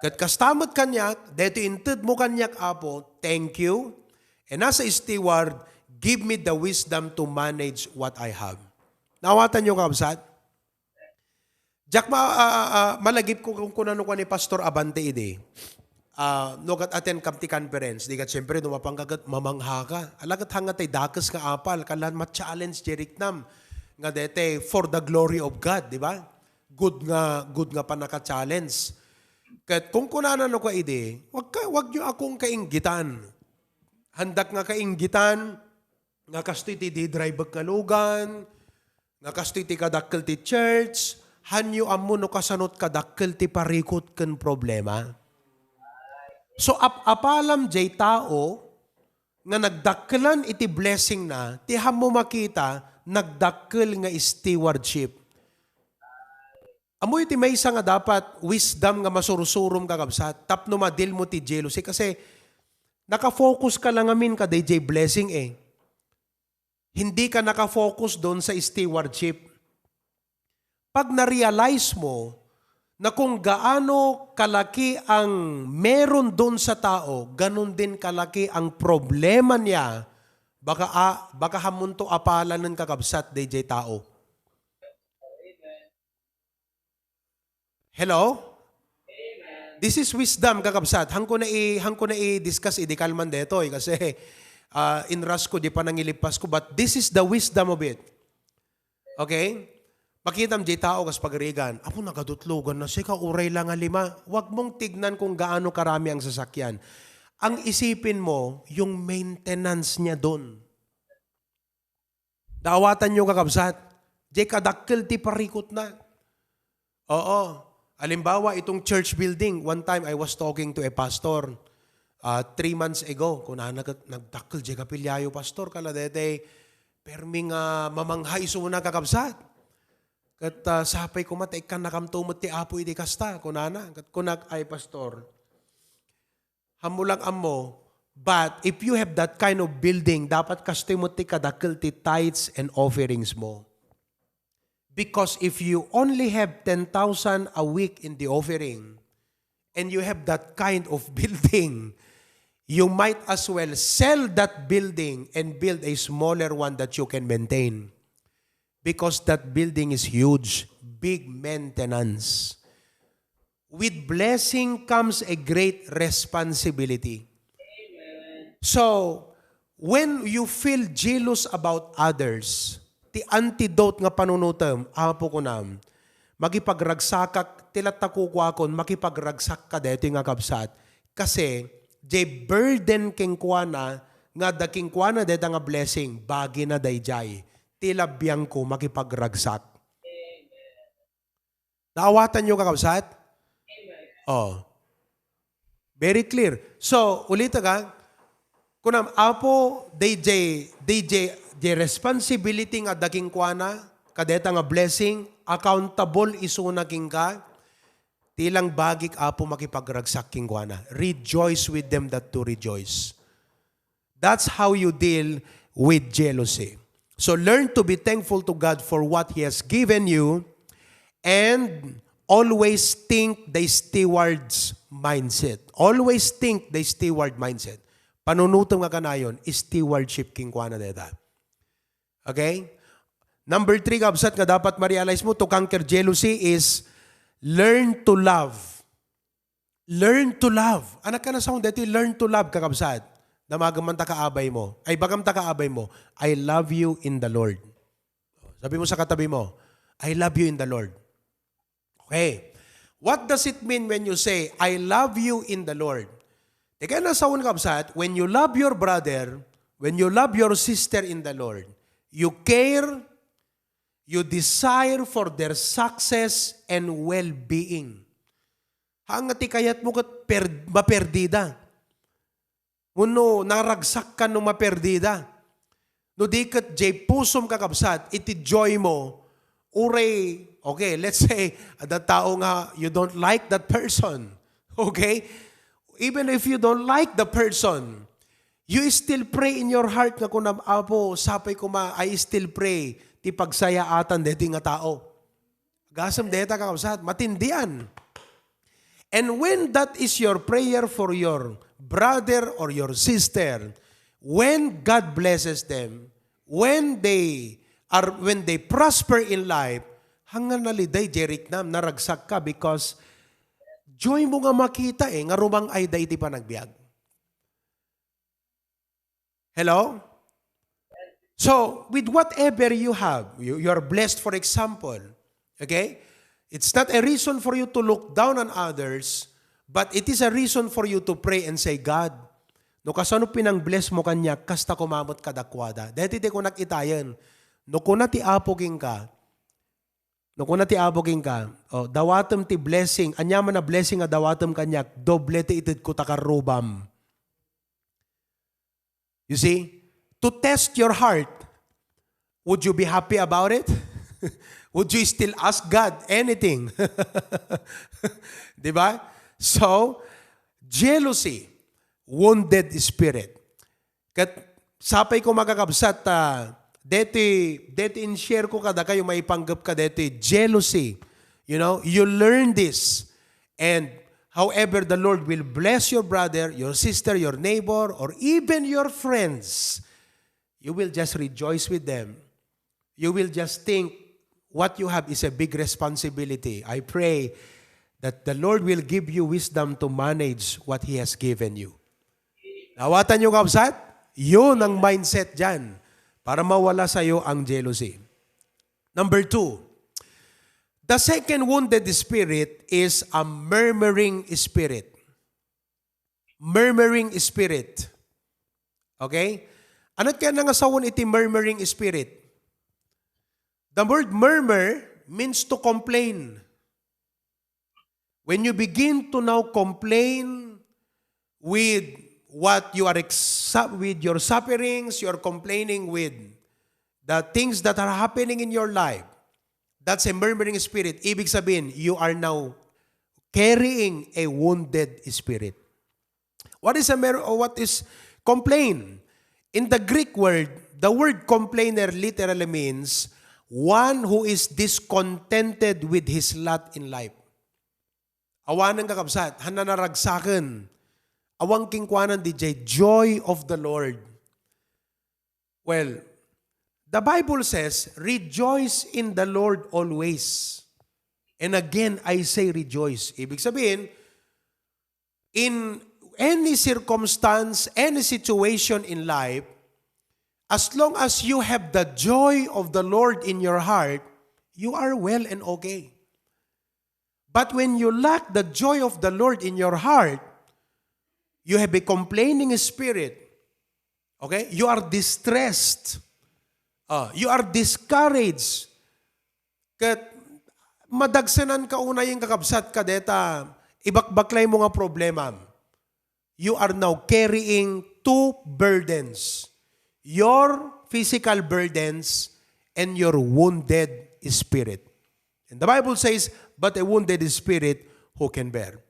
Ket kasta met kaniak, daytoy inted mo kaniak, Apo, thank you. And as a steward, give me the wisdom to manage what I have. Naawatan niyo, kabsat? Diak ma-, ah, ah, ah, malagip ko kung kunano ko ni Pastor Abante idi. Ah, no kat attend kam ti conference, di kat siyempre, no mapangkagat, mamangha ka. Alagat hanga tay dakes nga apal, kalan ma-challenge di riknam. Nga dete, for the glory of God, di ba? Good nga, good nga panaka-challenge. Ket kung kunana no ka idi, wag ka, wag niyo akong kainggitan. Handak nga kainggitan, nga kastoy ti di-drive-ek nga lugan, nga kastoy ti kadakkel ti church, hanyo ammo no kasanot kadakkel ti parikut ken problema. So, ap-apalam jay tao nga nagdakkelan iti blessing na, ti hammo makita, nagdakkel nga stewardship. Ammoyo ti maysa nga dapat wisdom nga masursurom, kakabsat, tapno madil mo ti jealousy, kasi naka-focus ka lang amin ka D J blessing eh. Hindi ka naka-focus doon sa stewardship. Pag na-realize mo na kung gaano kalaki ang meron doon sa tao, ganun din kalaki ang problema niya, baka, ah, baka hamunto apalanen, kakabsat, D J tao. Hello? This is wisdom, kakabsat. Hangko na i-, hangko na i-discuss idi kalman detoy kasi, ah, in rush ko, di pa nangilipas ko. But this is the wisdom of it. Okay? Makitam di tao kas pagarigan, "Apo, nagadutlogan na sika, uray lang nga lima." Wag mong tignan kung gaano karami ang sasakyan. Ang isipin mo, yung maintenance niya doon. Dawatan nyo, kakabsat. Di kadakkel ti parikot na. Oo. Alimbawa, itong church building, one time I was talking to a pastor, ah, three months ago. Kunana ket, "Nagdakkel di kapilyayo, pastor, kala daytoy permi nga mamangha isuna, kakabsat. Ket, ah, sapay koma ta ikkannakamto met ti Apo iti kasta," kunana. Ket kunak, "Ay, pastor, ammo lang ammo, but if you have that kind of building, dapat kastoy met ti kadakkel ti tithes and offerings mo. Because if you only have ten thousand a week in the offering, and you have that kind of building, you might as well sell that building and build a smaller one that you can maintain." Because that building is huge, big maintenance. With blessing comes a great responsibility. So, when you feel jealous about others, ti antidote nga panunutem, "Apo," kunam, "makipagragsakak, ti latta kukuakon, makipagragsakka daytoy nga kabsat." Kasi, jay burden kenkuana, nga adda kenkuana dayta nga blessing, bagina dayjay. Ti labiangko, makipagragsak. Naawatan nyo, kakabsat? Oh. Very clear. So, ulitek, ha. Kunam, Apo, D J, D J, the responsibility nga adda kenkuana, kadeta nga blessing, accountable isuna kenka, ti lang bagik, Apo, makipagragsak kenkuana. Rejoice with them that do rejoice. That's how you deal with jealousy. So learn to be thankful to God for what He has given you and always think the steward's mindset. Always think the steward mindset. Panunutom nga kanayon, stewardship kenkuana deta. Okay? Number three, kabsat, nga dapat ma-realize mo to conquer jealousy is learn to love. Learn to love. Anak ka na sound, deti learn to love, kakabsat. Damagan man ta kaabay mo. Ay, bagam ta kaabay mo, "I love you in the Lord." Sabi mo sa katabi mo, "I love you in the Lord." Okay. What does it mean when you say, "I love you in the Lord"? Teka na sound, kabsat, when you love your brother, when you love your sister in the Lord, you care, you desire for their success and well-being. Haan nga ti kayat mo ket per-, maperdida. Wenno naragsak ka no maperdida. No di ket jay pusom, kakabsat, iti joy mo, uray, okay, let's say, adda tao nga you don't like that person. Okay? Even if you don't like the person, you still pray in your heart nga kunam, "Apo, sapay koma, I still pray ti pagsayaatan deti nga tao." Gasem deta, kakabsat, matindian. And when that is your prayer for your brother or your sister, when God blesses them, when they are, when they prosper in life, hanggan naliday, Jeriknam, naragsak ka because joy mo nga makita eh, nga rumang-ay da iti panagbiag. Hello? So, with whatever you have, you, you are blessed, for example, okay? It's not a reason for you to look down on others, but it is a reason for you to pray and say, "God, no kasano pinang-bless mo kaniak, kasta koma met kadakuada." Daytoy ti kunak itayen. No kuna ti Apo kenka, no kuna ti Apo kenka, "Oh, dawatem ti blessing, aniaman a blessing a dawatem kaniak, doble ti itedko ta karrubam." You see, to test your heart, would you be happy about it? Would you still ask God anything? Di ba? So, jealousy, wounded spirit. Ket sapay ko, mga kakabsat, ah, deti, deti in-share ko kadakayo, maipanggep ka deti jealousy. You know, you learn this. And however the Lord will bless your brother, your sister, your neighbor, or even your friends, you will just rejoice with them. You will just think what you have is a big responsibility. I pray that the Lord will give you wisdom to manage what He has given you. Naawatan niyo, kabsat? Yun ang mindset dyan para mawala sa'yo ang jealousy. Number two, the second wounded spirit is a murmuring spirit. Murmuring spirit. Okay? Ano kaya nangasawan iti murmuring spirit? The word murmur means to complain. When you begin to now complain with what you are exa- with your sufferings, you are complaining with the things that are happening in your life, that's a murmuring spirit. Ibig sabihin, you are now carrying a wounded spirit. What is a mer- or what is complain? In the Greek word, the word complainer literally means one who is discontented with his lot in life. Awanen, kakabsat, han nanaragsaken. Awan kenkuana diay joy of the Lord. Well, the Bible says, "Rejoice in the Lord always." And again, I say rejoice. Ibig sabihin, in any circumstance, any situation in life, as long as you have the joy of the Lord in your heart, you are well and okay. But when you lack the joy of the Lord in your heart, you have a complaining spirit. Okay? You are distressed. Ah, you are discouraged. Ket madagsenanka unay, kakabsat, kadeta ibakbaklay mo nga problema. You are now carrying two burdens. Your physical burdens and your wounded spirit. And the Bible says, "But a wounded spirit, who can bear?"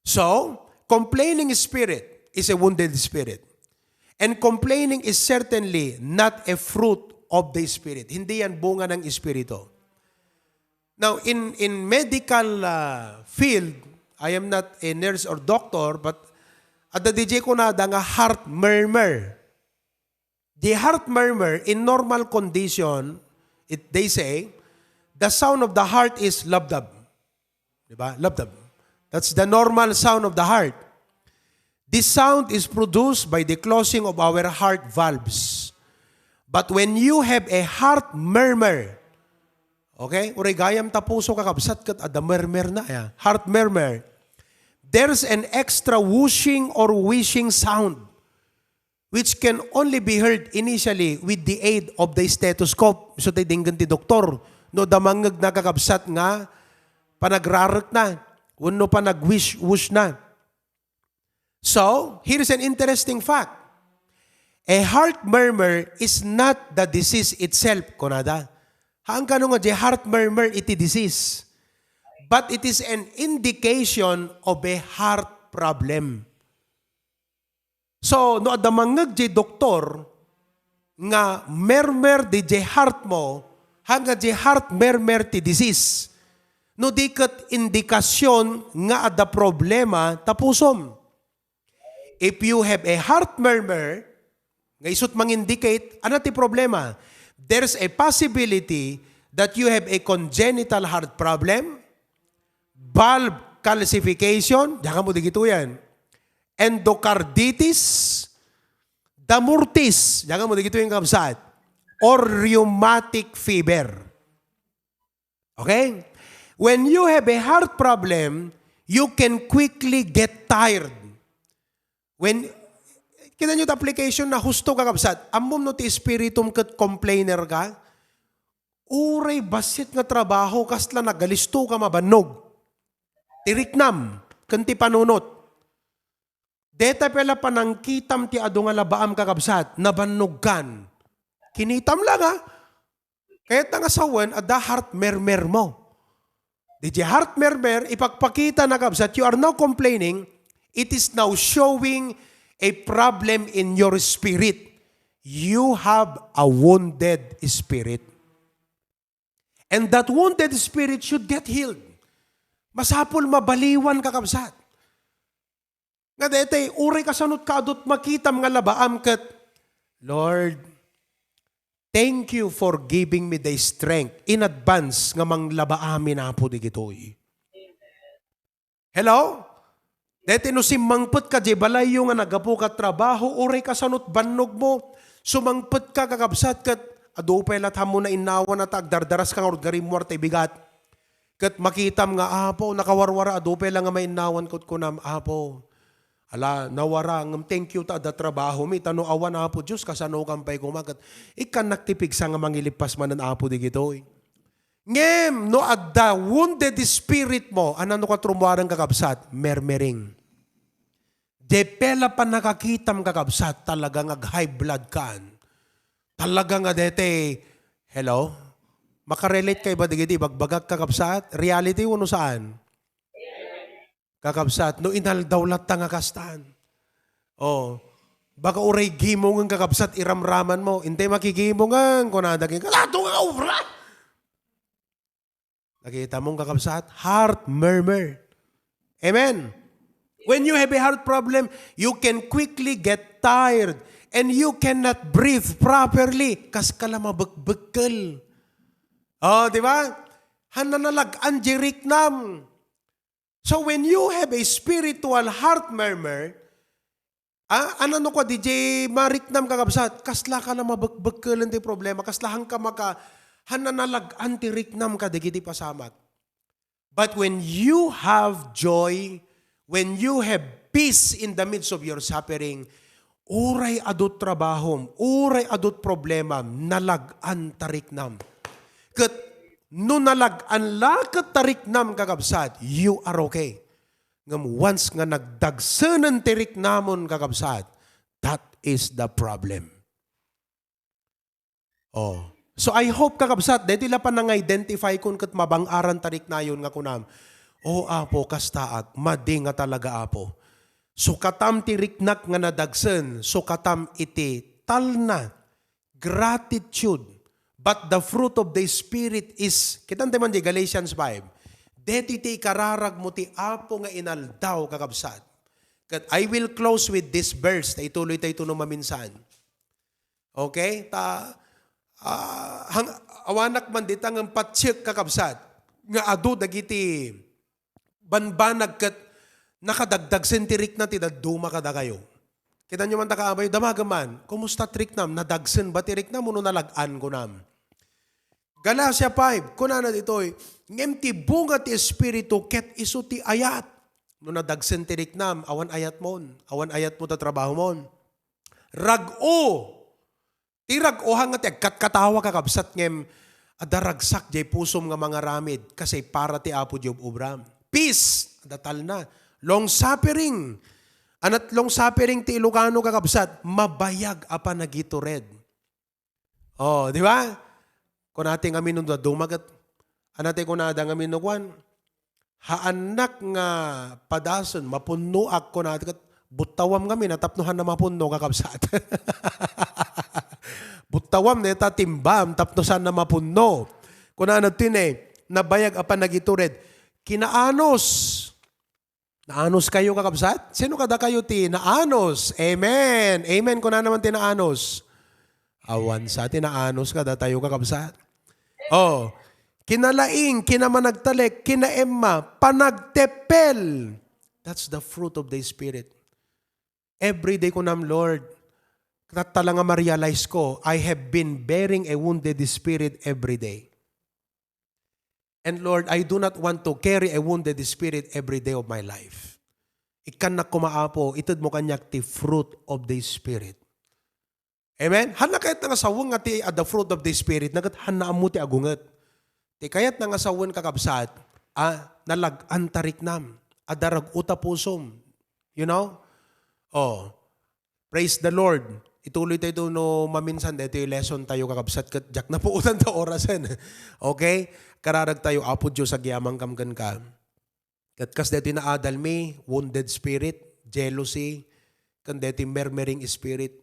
So, complaining spirit is a wounded spirit. And complaining is certainly not a fruit of the Spirit. Hindi yan bunga ng Espiritu. Now, in, in medical, ah, field, I am not a nurse or doctor, but adda diay kunada nga heart murmur. The heart murmur, in normal condition, it, they say, the sound of the heart is labdab. Di ba? Labdab. That's the normal sound of the heart. This sound is produced by the closing of our heart valves. But when you have a heart murmur, okay? Uray gayam ta puso, kakabsat, ket adda murmur na, ya. Heart murmur. There's an extra whooshing or wheezing sound which can only be heard initially with the aid of the stethoscope. So, tay denggen ti doktor. No, damangngeg na, kakabsat, nga panagrarek na, wenno panagwish-wush na. So, here's an interesting fact. A heart murmur is not the disease itself, kunada. Haan kano nga diay heart murmur iti disease. But it is an indication of a heart problem. So, no adda mangngeg diay doktor nga murmur diay heart mo, haan nga diay heart murmur ti disease. No di ket indikasyon nga adda problema ta pusom. If you have a heart murmur, nga isut mangindicate, ano ti problema? There's a possibility that you have a congenital heart problem, valve calcification, diyan mo digito yan, endocarditis, damurtis, diyan mo digito yung kabsat, or rheumatic fever. Okay? When you have a heart problem, you can quickly get tired. When, kita nyo, application na husto, kakabsat, ammom no ti espiritum ket complainer ka, uray bassit nga trabaho, kasla nagalisto ka mabannog. Ti riknam, ken ti panunot. Deta pay la panangkitam ti adu nga labaam, kakabsat, nabannogkan. Kinitam lang, ha? Kayatna nga sawen, adda heart murmur mo. Diay heart murmur, ipakpakita na, kabsat, you are now complaining, it is now showing a problem in your spirit. You have a wounded spirit. And that wounded spirit should get healed. Masapul mabaliwan, kakabsat. Nga daytoy, uray kasano ti adu ti makitam nga labaam ket, "Lord, thank you for giving me the strength in advance nga manglabaamin, Apo, digitoy." Hello? Daytoy no simmangpetka diay balayyo nga naggapu ka trabaho, uray kasano ti bannogmo, sumangpetka, kakabsat, ket adu pay laeng ti ammo nainnawan ta agdardaras ka ngarud garimmuar ti bigat. Ket makitam nga, "Apo, nakawarwara, adu pay la nga mainnawan," ket kunam, "Apo, ala, nawara, ngem thank you ta adda trabahomi, ta no awan, Apo Dios, kasanokan pay koma, ket ikkannak ti pigsa nga mangilippas manen, Apo, digitoy." Ngem no adda wounded spirit mo, ania no ket rummuaren, kakabsat? Murmuring. Diay pay la pannakakitam, kakabsat, talaga nga ag-high blood kan. Talaga nga daytoy, hello? Makarelate kayo ba digiti ibagbagak, kakabsat? Reality wenno saan? Kakabsat, no inaldaw latta nga kastan. Oh, baka uray gimongen, kakabsat, iramraman mo. Intay makigimongen, kunada ken, "Kasato nga obra!" Nakita mo, kakabsat? Heart murmur. Amen? When you have a heart problem, you can quickly get tired and you cannot breathe properly. Kas ka la mabekbekkel. Oh, di ba? Haan a nalag-an diay riknam. So when you have a spiritual heart murmur, ah, ania no kua diay mariknam, kakabsat? Kasla ka la mabekbekkelen ti problema, kasla haan ka maka-, haan a nalag-an ti riknam kadagiti pasamak. But when you have joy, when you have peace in the midst of your suffering, uray adu ti trabahom, uray adu ti problemam, nalag-an ti riknam. Ket no nalag-an la ket ti riknam, kakabsat, you are okay. Ngem once nga nagdagsenen ti riknamon, kakabsat, that is the problem. Oh. So I hope, kakabsat, daytoy la panang-identify kon ket mabang-aran ti riknayon nga kunam, "O Apo, kastaak, madi nga talaga, Apo. Sukatam ti riknak nga nadagsen, sukatam iti talna, gratitude, but the fruit of the Spirit is," kitam ti man di Galatians five, "Daytoy ti ikararag mo ti Apo nga inaldaw, kakabsat." Ket I will close with this verse, ta ituloy tayo ito no maminsan. Okay? Ta, ah, hang-, awanak man dita ngem patse, kakabsat, nga adu dagiti banbanag ket nakadagdagsen ti rikna ti dadduma kadakayo. Kitanyo man ta kaamay, damagem man, kumusta ti riknam? Nadagsen ba ti riknam wenno nalag-an, kunam? Galacia five, kunana ditoy, "Ngem ti bunga ti Espiritu ket isu ti ayat." No nadagsen ti riknam, awan ayatmon, awan ayatmo ta trabahomon. Rag-o. Ti rag-o, haan nga ti agkatkatawa, kakabsat, ngem adda ragsak diay pusom nga mangaramid, kas ay para ti Apo diay ob-obra. Peace, adda talna. Long suffering. Ania ti long suffering ti Ilocano, kakabsat? Mabayag a panagitured. Oh, di ba? Kuna ti ngamin no dadduma ket, ania ti kunada ngamin no kuan? Haannak nga padasen, mapunnoak, kuna ti ket, buttawam ngamin a tapno haanna mapunno, kakabsat. Buttawam dayta timbam tapno saanna mapunno. Kunana ti ne, nabayag a panagitured. Kinaanos. Naanos kayo, kakabsat? Sino kadakayo ti naanos? Amen. Amen. Kuna naman ti naanos. Awan sa ti naanos kadatayo, kakabsat. Oh, kinalaing, kinamanagtalek, kinaemma, panagteppel. That's the fruit of the Spirit. Every day kunam, "Lord, tatta la nga ma-realize ko, I have been bearing a wounded spirit every day." And Lord, I do not want to carry a wounded spirit every day of my life. Ikkannak koma, Apo, itedmo kaniak ti fruit of the Spirit. Amen? Haanna kayatna nga sawen nga ti, ah, the fruit of the Spirit, na ket haanna ammo ti agunget. Ti kayatna nga sawen, kakabsat, ah, nalag-an ta riknam, adda rag-o ta pusom. You know? Oh, praise the Lord. ituloy tayo no maminsan daytoy lesson tayo, kakabsat, ket diak napuotan ta orasen. Okay? Kararag tayo, Apo Dios, agyamankam kenka. Ket kas daytoy naadalmi, wounded spirit, jealousy, ken daytoy murmuring spirit.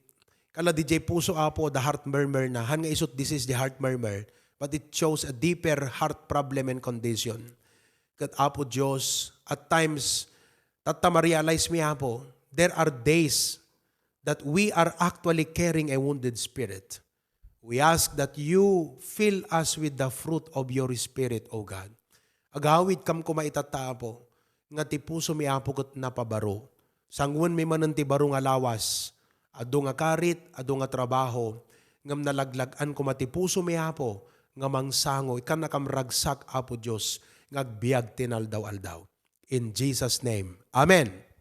Kala diay puso, Apo, the heart murmur na. Han nga isut, this is the heart murmur. But it shows a deeper heart problem and condition. Ket Apo Dios, at times, tatta ma-realize mi, Apo, there are days that we are actually carrying a wounded spirit. We ask that you fill us with the fruit of your Spirit, O God. Agawidkam koma itatta, Apo, nga ti pusomi, Apo, ket napabaro. Sanguenmi manen ti baro nga lawas. Adu nga karit, adu nga trabaho, ngem nalaglag-an koma ti pusomi, Apo, nga mangsango. Ikkannakam ragsak, Apo Dios, nga agbiag ti naldaw-aldaw. In Jesus' name, amen.